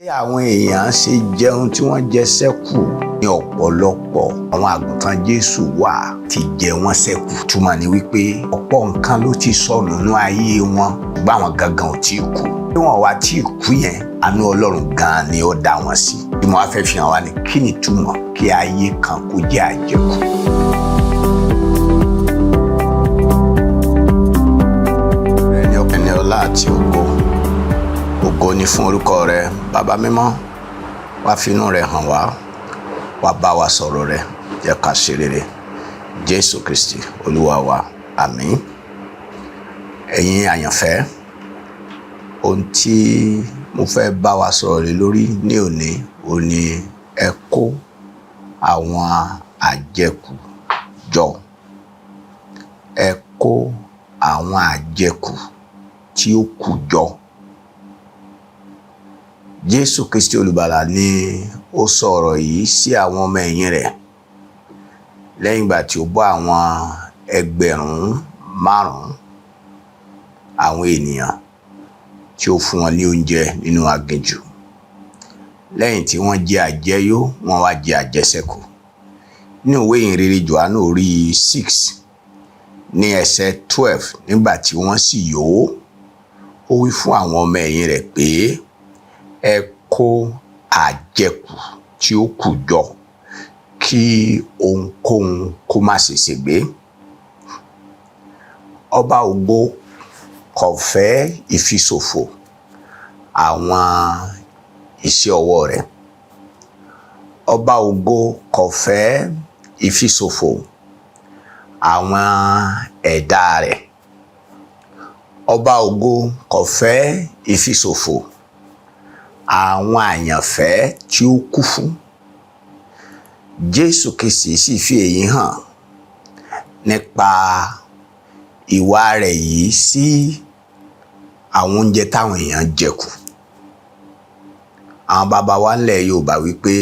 Bí àwọn èèyàn ṣe jẹun tí wọ́n jẹ ṣẹ́kù ní ọ̀pọ̀lọpọ̀ àwọn àgùntàn Jésù wà ti jẹ wọ́n ṣẹ́kù. Túmọ̀ ní wípé ọ̀pọ̀ nǹkan ló ti sọnù nínú ayé wọn, gbá wọn gangan ò tí ì kú. Bí wọn wá tí ì kú yẹn, àánú Ọlọ́run gan-an ni ó dá wọn sí. Bí mo wá fẹ́ fi hàn wá ní kí ni túmọ̀ kí ayé kan kó jẹ́ àjẹkù. Ẹni ọlá àti ògo, ògo ni fún orúkọ rẹ, Bàbá mímọ́. Wá finú rẹ hàn wá, wá bá wa sọ̀rọ̀ rẹ, jẹ́ ká ṣe rere. Jésù Kristi Olúwa wa, àmín. Ẹ̀yin àyànfẹ́, ohun tí mo fẹ́ bá wa sọ̀rọ̀ lé lórí ní òní òní, ẹ kó àwọn àjẹkù jọ. Ẹ kó àwọn àjẹkù tí ó kù jọ. Jésù Kristi Olùgbàlà ni ó sọ ọ̀rọ̀ yìí sí àwọn ọmọ ẹ̀yìn rẹ̀ lẹ́yìn ìgbà tí ó bọ́ àwọn 5,000 àwọn ènìyàn tí ó fún wọn ní oúnjẹ nínú aginjù. Lẹ́yìn tí wọ́n jẹ àjẹyó, wọ́n wá jẹ àjẹṣẹ́kù. Ní ìwé ìhìnrere Jòhánù orí 6 ní ẹsẹ̀ 12, nígbà tí wọ́n sì yó, ó wí fún àwọn ọmọ ẹ̀yìn rẹ̀ pé ẹ kó àjẹkù tí ó kù jọ kí ohunkóhun kó má ṣe ṣègbé. Ọba ògo kò fẹ́ ìfiṣòfò àwọn iṣẹ́ ọwọ́ rẹ̀. Ọba ògo kò fẹ́ ìfiṣòfò àwọn ẹ̀dá rẹ̀. Ọba ògo kò fẹ́ ìfiṣòfò àwọn àyànfẹ́ tí ó kú fún. Jésù Kristi sì fi èyí hàn nípa ìwà rẹ̀ yìí sí àwọn oúnjẹ táwọn èèyàn jẹ kù. Àwọn bàbá wa ńlẹ̀ Yorùbá wípé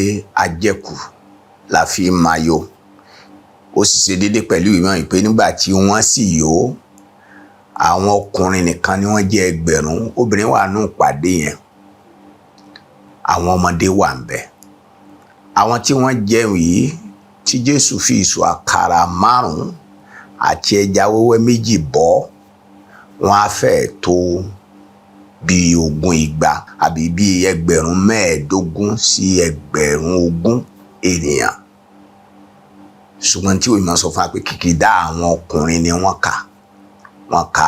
àjẹkù la fi máa yo. Ó sì ṣe déédé pẹ̀lú ìmọ̀ pé nígbà tí wọ́n sì yó, àwọn ọkùnrin nìkan ni wọ́n jẹ́ 1,000, obìnrin wà nù pàdé yẹn, àwọn ọmọdé wà ń bẹ̀. Àwọn tí wọ́n jẹun yìí tí Jésù fi ìṣù àkàrà 5 àti ẹja wẹ́wẹ́ 2 bọ́, wọ́n á fẹ́ tó bíi 20 àbí bíi 15,000 sí 20,000 ènìyàn. Ṣùgbọ́n tí òyìnbó sọ fún wa pé kìkìdá àwọn ọkùnrin ni wọ́n kà, wọ́n kà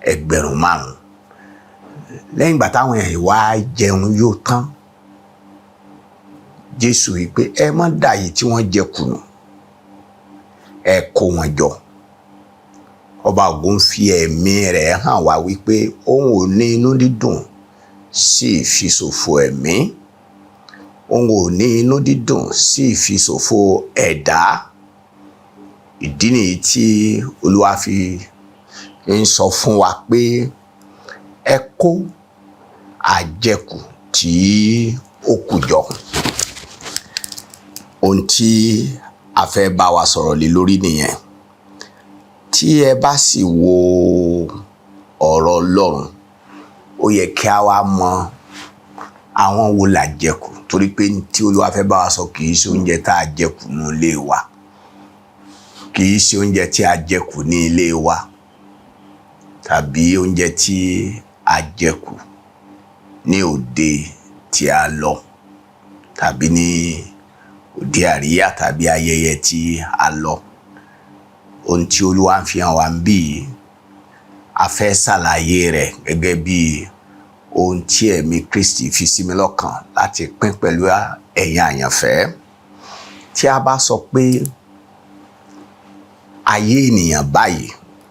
5,000. Lẹ́yìn ìgbà táwọn èèyàn wá jẹun yóò tán, Jésù wí pé ẹ má dàyè tí wọ́n jẹ kùnù, ẹ kó wọn jọ. Ọba ògo ń fi ẹ̀mí rẹ̀ hàn wá wípé òun ò ní inú dídùn sí ìfiṣòfò ẹ̀mí, òun ò ní inú dídùn sí ìfiṣòfò ẹ̀dá. Ìdí nìyí tí Olúwa fi ń sọ fún wa pé ẹ kó àjẹkù tí ó kù jọ. Ohun tí a fẹ́ bá wa sọ̀rọ̀ lé lórí nìyẹn. Tí ẹ bá sì wo ọ̀rọ̀ Ọlọ́run, ó yẹ kí a wá mọ àwọn wo là jẹkù, torí pé tí Olúwa fẹ́ bá wa sọ kì í ṣe oúnjẹ tá a jẹkù ní ilé wa, kì í ṣe oúnjẹ tí a jẹkù ní ilé wa, tàbí oúnjẹ tí a jẹkù ní òde tí a lọ, tàbí ní òde àríyá tàbí ayẹyẹ tí a lọ. Ohun tí Olúwa ń fi hàn wá ń bí, a fẹ́ ṣàlàyé rẹ̀ gẹ́gẹ́ bí ohun tí ẹ̀mí Kristi fi sí mi lọ́kàn láti pín pẹ̀lú ẹ̀yin àyànfẹ́. Tí a bá sọ pé ayé ènìyàn báyìí,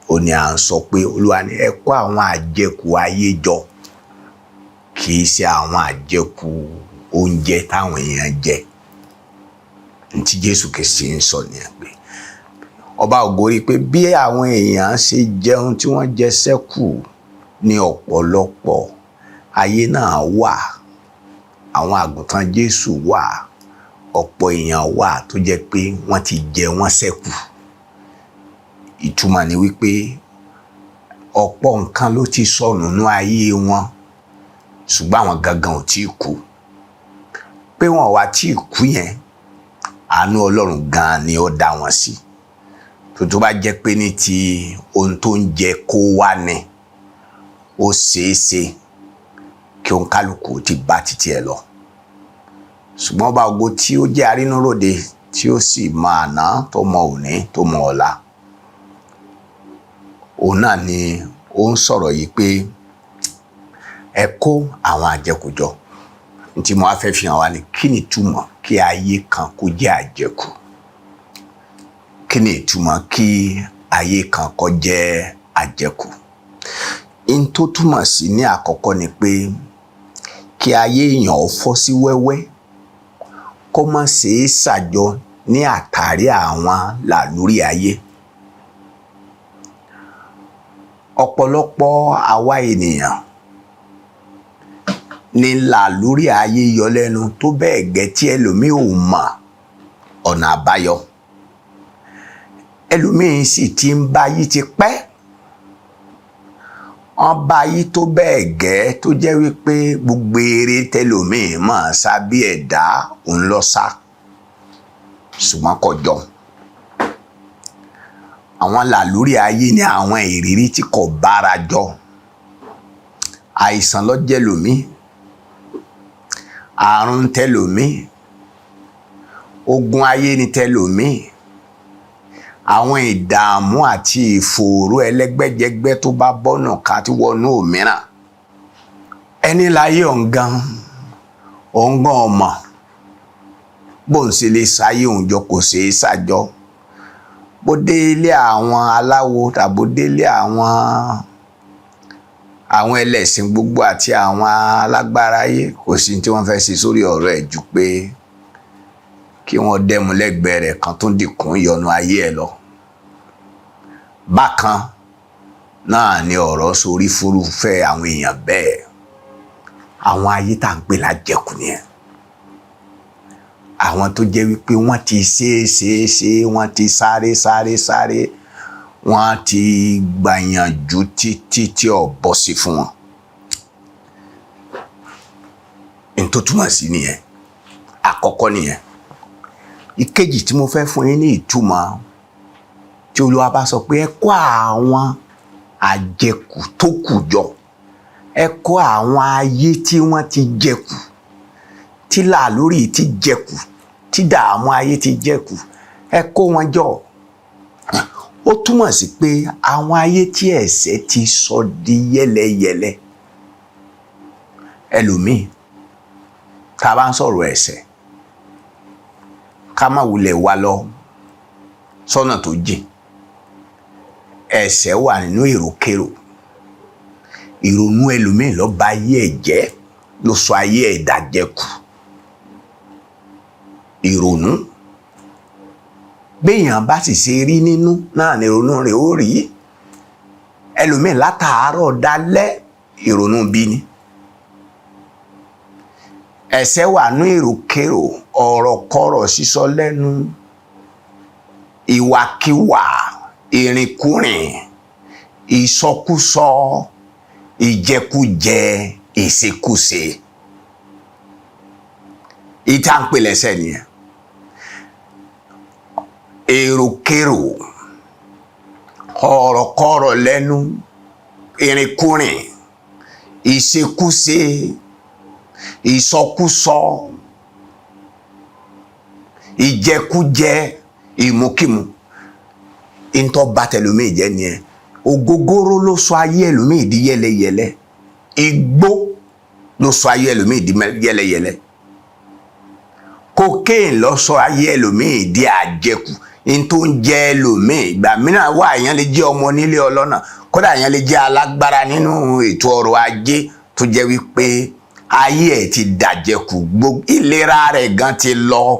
ó ní à ń sọ pé Olúwa ní ẹ kó àwọn àjẹkù ayé jọ, kì í ṣe àwọn àjẹkù oúnjẹ táwọn èèyàn jẹ. Ntí Jésù Kristi ń sọ nìyẹn, pé ọba ògo rí pé bí àwọn èèyàn ṣe jẹun tí wọ́n jẹ ṣẹ́kù ní ọ̀pọ̀lọpọ̀ ayé náà wà, àwọn àgùntàn Jésù wà, ọ̀pọ̀ èèyàn wà tó jẹ́ pé wọ́n ti jẹ wọ́n ṣẹ́kù. Ìtumọ̀ ni wípé ọ̀pọ̀ nǹkan ló ti sọnù nínú ayé wọn. Ṣùgbọ́n àwọn gangan ò tí ì kú. Pé wọn wá tí ì kú yẹn, àánú Ọlọ́run gan-an ni ó dá wọn sí. Tó bá jẹ́ pé ní ti ohun tó ń jẹ kó wá ni, ó ṣeé ṣe kí òǹkálùkù ti bá títí ẹ̀ lọ. Ṣùgbọ́n ọba ògo tí ó jẹ́ arínúròde, tí ó sì mọ àná, tó mọ òní, tó mọ ọ̀la, òun náà ni ó ń sọ̀rọ̀ yìí pé ẹ kó àwọn àjẹkù jọ. Ntí mo á fẹ́ fi hàn wá ni, kí ni ìtumọ̀ kí ayé kan kó jẹ́ àjẹkù? Kí ni ìtumọ̀ kí ayé kan kó jẹ́ àjẹkù? N tó túmọ̀ sí ní àkọ́kọ́ ni pé kí ayé èèyàn ó fọ́ sí wẹ́wẹ́, kó má ṣe é ṣàjọ ní àtàrí àwọn làlúrí ayé. Ọ̀pọ̀lọpọ̀ àwa ènìyàn ní làlúrí ayé yọ lẹ́nu tó bẹ́ẹ̀ gẹ́ tí ẹlòmíì ò mọ̀ ọ̀nà àbáyọ. Ẹlòmíì sì ti ń bá yí ti pẹ́. Wọ́n bá yí tó bẹ́ẹ̀ gẹ́ tó jẹ́ wípé gbogbo eré tẹlòmíì mọ̀ sá bí ẹ̀dá òun lọ sá, ṣùgbọ́n kò jọ. Àwọn làlúrí ayé ní àwọn ìrírí tí kò bára jọ. Àìsàn ló jẹ́ lòmíì, àrùn tẹlòmíì, ogun ayé ni tẹlòmíì, àwọn ìdààmú àti ìfòòró ẹlẹ́gbẹ́jẹgbẹ́ tó bá bọ́nà ká tí wọnú òmíràn. Ẹni láyé ọ̀ǹgan ọ̀ǹgan ọmọ bóun ṣe lè sáyé òun jọ kò ṣeé ṣàjọ. Bó dé ilé àwọn aláwo tàbó délé àwọn ẹlẹ́sìn gbogbo àti àwọn alágbára ayé, kò sí tí wọ́n fẹ́ ṣe sórí ọ̀rọ̀ ẹ̀ ju pé kí wọ́n dẹ́mu lẹ́gbẹ̀ẹ́ rẹ̀ kan tó dìkún ìyọnu ayé ẹ̀ lọ. Bákan náà ni ọ̀rọ̀ sórí fúrufẹ́ àwọn èèyàn bẹ́ẹ̀. Àwọn ayé tá à ń pè lájẹkù nìyẹn. Àwọn tó jẹ́ wípé wọ́n ti ṣe é ṣe é ṣe, wọ́n ti sáré sáré sáré, wọ́n ti gbàyànjú títí tí ò bọ́ sí fún wọn. N tó túmọ̀ sí nìyẹn. Àkọ́kọ́ nìyẹn. Ìkejì tí mo fẹ́ fún yín ní ìtumọ̀ tí Olúwa bá sọ pé ẹ kó àwọn àjẹkù tó kù jọ, ẹ kó àwọn ayé tí wọ́n ti jẹkù, tí làlórí ti jẹkù, tí dààmú ayé ti jẹkù, ẹ kó wọn jọ. Ó túmọ̀ sí pé àwọn ayé tí ẹ̀ṣẹ̀ ti sọ di yẹ́lẹyẹ̀lẹ. Ẹlòmíì, tá a bá ń sọ̀rọ̀ ẹ̀ṣẹ̀, ká má wulẹ̀ wá lọ sọ́nà tó jìn. Ẹ̀ṣẹ̀ wà nínú èròkérò. Ìrònú ẹlòmíì ló bà ayé ẹ̀ jẹ́, ló sọ ayé ẹ̀ dàjẹkù. Ìrònú, béèyàn bá sì ṣe rí nínú náà ni ìrònú rẹ̀ ó rí. Ẹlòmíì látàárọ̀ dalẹ́, ìrònú bí ni. Ẹ̀ṣẹ̀ wà nínú èròkérò, ọ̀rọ̀kọ̀rọ̀ sísọ lẹ́nu, ìwàkiwà, ìrìnkúrìn, ìsọkúsọ, ìjẹkújẹ, ìṣekúṣe. Ìta ń pè lẹ́ṣẹ̀ nìyẹn. Èròkérò, ọ̀rọ̀kọ̀rọ̀ lẹ́nu, ìrìnkúrìn, ìṣekúṣe, ìsọkúsọ, ìjẹkújẹ, ìmúkímu. Ntọ́ bá tẹlòmíì jẹ́ nìyẹn. Ògógóró ló sọ ayé ẹlòmíì di yẹ́lẹyẹ̀lẹ. Igbó ló sọ ayé ẹlòmíì di yẹ́lẹyẹ̀lẹ. Cocaine ló sọ ayé ẹlòmíì di àjẹkù. N tó ń jẹ ẹlòmíì, ìgbà mìíràn wà, èèyàn lè jẹ́ ọmọ nílé ọlọ́nà, kódà èèyàn lè jẹ́ alágbára nínú ètò ọrọ̀ ajé, tó jẹ́ wípé ayé ẹ̀ ti dàjẹkù, gbogbo ìlera rẹ̀ gan ti lọ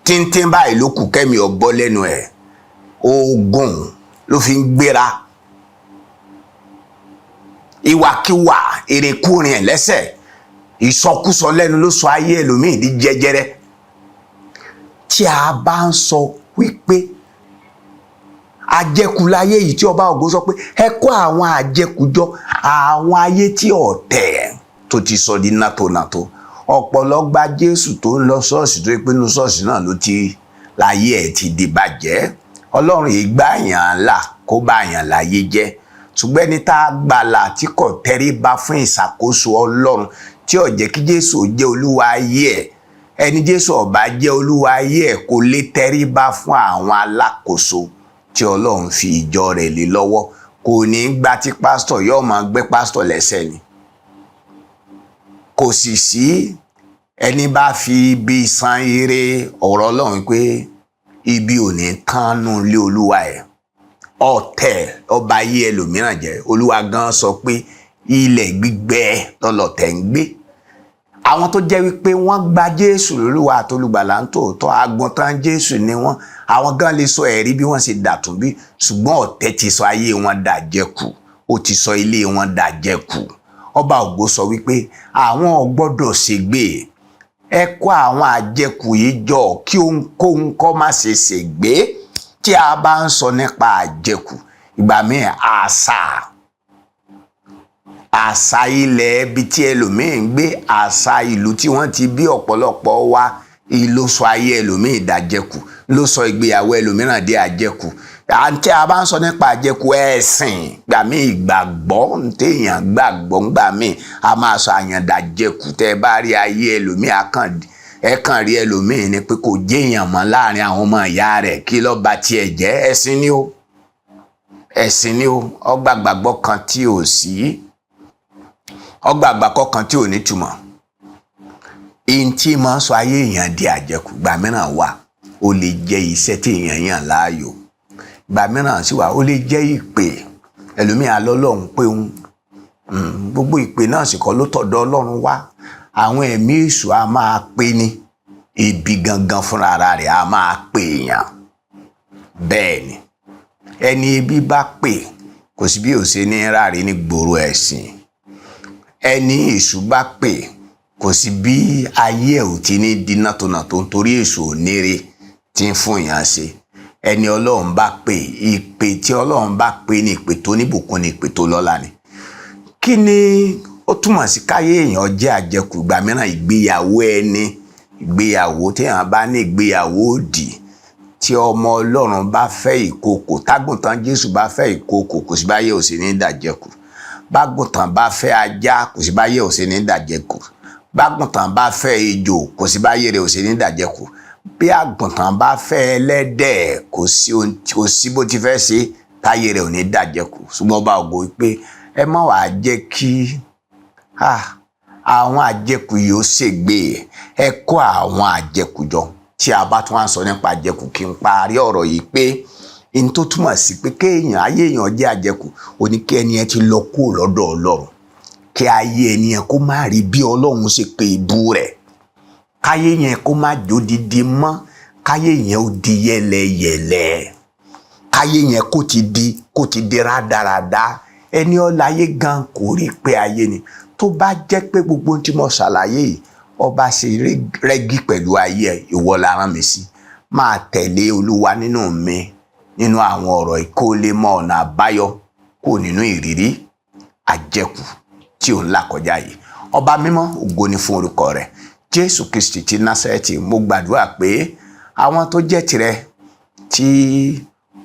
tíntín báyìí ló kù kẹ́mi ọ̀bọ lẹ́nu ẹ̀. Oògùn ló fi ń gbéra, ìwàkiwà, ìrìnkúrìn ẹ̀ lẹ́sẹ̀, ìsọkúsọ lẹ́nu ló sọ ayé ẹlòmíì di jẹjẹrẹ. Tí a bá ń sọ wípé àjẹkù láyé yìí, tí ọba ògo sọ pé ẹ kó àwọn àjẹkù jọ, àwọn ayé tí ọ̀tẹ̀ tó ti sọ di nàtònàtò. Ọ̀pọ̀lọ́ gba Jésù tó ń lọ ṣọ́ọ̀ṣì, tó pinnu ṣọ́ọ̀ṣì náà ló ti láyé ẹ̀ ti di bàjẹ́. Ọlọ́run ìgbà yàn là kó bá yàn láyé jẹ́, ṣùgbọ́n ẹni tá a gbàlà tí kò tẹríba fún ìṣàkóso Ọlọ́run, tí ò jẹ́ kí Jésù jẹ́ Olúwa ayé ẹ̀, ẹni Jésù ò bá jẹ́ Olúwa ayé ẹ̀, kò lè tẹríba fún àwọn alákòóso tí Ọlọ́run fi ìjọ rẹ̀ lé lọ́wọ́. Kò ní gbà tí pásítọ̀ yóò máa gbé pásítọ̀ lẹ́sẹ̀ ni. Kò sì sí ẹni bá fi ibi san ire. Ọ̀rọ̀ Ọlọ́run pé ibi ò ní tánú lé Olúwa ẹ̀. Ọ̀tẹ̀ ọba ayé ẹlòmíràn jẹ́. Olúwa gan sọ pé ilẹ̀ gbígbẹ lọ́lọ́tẹ̀ ń gbé. Àwọn tó jẹ́ wípé wọ́n gba Jésù lólúwa àtolùgbàlà ń tòótọ́, àgùntàn Jésù ni wọ́n, àwọn gan lè sọ ẹ̀rí bí wọ́n ṣe dàtún bí, ṣùgbọ́n ọ̀tẹ̀ ti sọ ayé wọn dàjẹkù, ó ti sọ ilé wọn dàjẹkù. Ọba ògo sọ wípé àwọn ò gbọ́dọ̀ ṣègbè. Ẹ kó àwọn àjẹkù yìí jọ kí ohunkóhun kó má ṣe ṣègbè. Tí a bá ń sọ nípa àjẹkù, ìgbà míì àṣà ilẹ̀ ibi tí ẹlòmíì ń gbé, àṣà ìlú tí wọ́n ti bí ọ̀pọ̀lọpọ̀ wa, ló sọ ayé ẹlòmíì dàjẹkù, ló sọ ìgbéyàwó ẹlòmíràn di àjẹkù. Àti a bá ń sọ nípa àjẹkù ẹ̀sìn, gbà mí ìgbàgbọ́ téèyàn gbàgbọ́, gbà mí a máa sọ àyàn dàjẹkù. Tẹ́ ẹ bá rí ayé ẹlòmíì, ẹ kàn rí ẹlòmíì ni pé kò jéèyàn mọ́ láàrin àwọn ọmọ ìyá rẹ̀. Kí ló bà tiẹ̀ jẹ́? Ẹ̀sìn ni ó, ẹ̀sìn ni ó. Ọgbà gbàgbọ́ kan tí ò sí, ọgbà àgbàkọ́ kan tí ò ní túmọ̀. Ihun tí máa ń sọ ayé èèyàn di àjẹkù, gbà mìíràn wà, ó lè jẹ́ iṣẹ́ tí èèyàn yàn láàyò. Gbà mìíràn sì wà, ó lè jẹ́ ìpè. Ẹlòmíà lọ́lọ́run pé òun, gbogbo ìpè náà sì kọ́ ló tọ̀dọ̀ Ọlọ́run wá. Àwọn ẹ̀mí èṣù á máa pè ní ibi gangan fúnra ara rẹ̀, á máa pè èèyàn. Bẹ́ẹ̀ ni, ẹni ibi bá pè, kò sí bí ó ṣe ní ráre ní gbòòrò ẹ̀sìn. Ẹni èṣù bá pè, kò sí bí ayé ẹ̀ ò ti ní di nàtònàtò, nítorí èṣù ò níre tí ń fún èèyàn ṣe. Ẹni Ọlọ́run bá pè, ìpè tí Ọlọ́run bá pè ní ìpè tó níbùkún, ní ìpè tó lọ́lá ni. Kí ni ó túmọ̀ sí káyé èèyàn jẹ́ àjẹkù? Ìgbà mìíràn, ìgbéyàwó ẹni, ìgbéyàwó téèyàn bá ní, ìgbéyàwó òdì, tí ọmọ Ọlọ́run bá fẹ́ ìkookò, tágùntàn Jésù bá fẹ́ ìkookò, kò sí báyé ò sí ní dàjẹkù. Bágùntàn bá fẹ́ ajá, kò sí báyé ò sí ní dàjẹkù. Bágùntàn bá fẹ́ ejò, kò sí báyé rẹ̀ ò sí ní dàjẹkù. Bí àgùntàn bá fẹ́ ẹlẹ́dẹ̀, kò sí bó ti fẹ́ ṣe táyé rẹ̀ ò ní dàjẹkù. Ṣùgbọ́n ọba ògo pé ẹ má wàá jẹ́ kí àwọn àjẹkù yìí ó ṣègbè. Ẹ kó àwọn àjẹkù jọ. Tí a bá tún wá ń sọ nípa àjẹkù, kí n parí ọ̀rọ̀ yìí pé n tó túmọ̀ sí pé kéèyàn ayé èèyàn jẹ́ àjẹkù, ó ní kí ẹni yẹn ti lọ kúrò lọ́dọ̀ Ọlọ́run, kí ayé ẹni yẹn kó má rí bí Ọlọ́run ṣe pé ibú rẹ̀, káyé yẹn kó má jódidi mọ́, káyé yẹn ó di yẹlẹyẹlẹ, káyé yẹn kó ti di rádaràda. Ẹni ọláyé gan kò rí pé ayé ni. Tó bá jẹ́ pé gbogbo ohun tí mo ṣàlàyé yìí ọba ṣe rẹ́gí pẹ̀lú ayé ẹ̀, ìwọ la rán mi sí. Máa tẹ̀lé Olúwa nínú mi nínú àwọn ọ̀rọ̀ yìí, kó lè mọ ọ̀nà àbáyọ kó nínú ìrírí àjẹkù tí ò ń là kọjá yìí. Ọba mímọ́, ògo ni fún orúkọ rẹ̀. Jésù Kristi ti Násárẹ́tì, mo gbàdúrà pé àwọn tó jẹ́ tirẹ̀ tí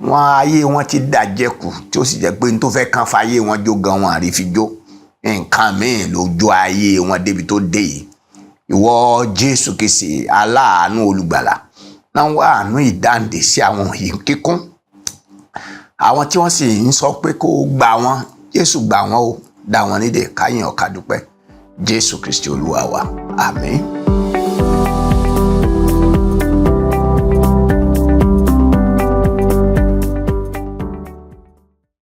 wọ́n ayé wọn ti dàjẹkù, tí ó sì jẹ́ pé n tó fẹ́ kàn fáyé wọn jó gan wọn àrí fi jó, nǹkan míì ló jó ayé wọn débi tó dé yìí, ìwọ Jésù Kristi aláàánú olùgbàlà náà, wá àánú ìdáǹdè sí àwọn yìí kíkún. Àwọn tí wọ́n sì ń sọ pé kó gbà wọ́n, Jésù gbà wọ́n o, dá wọn nídè káyìn ọ̀ka dúpẹ́. Jésù Kristi Olúwa wa, àmín.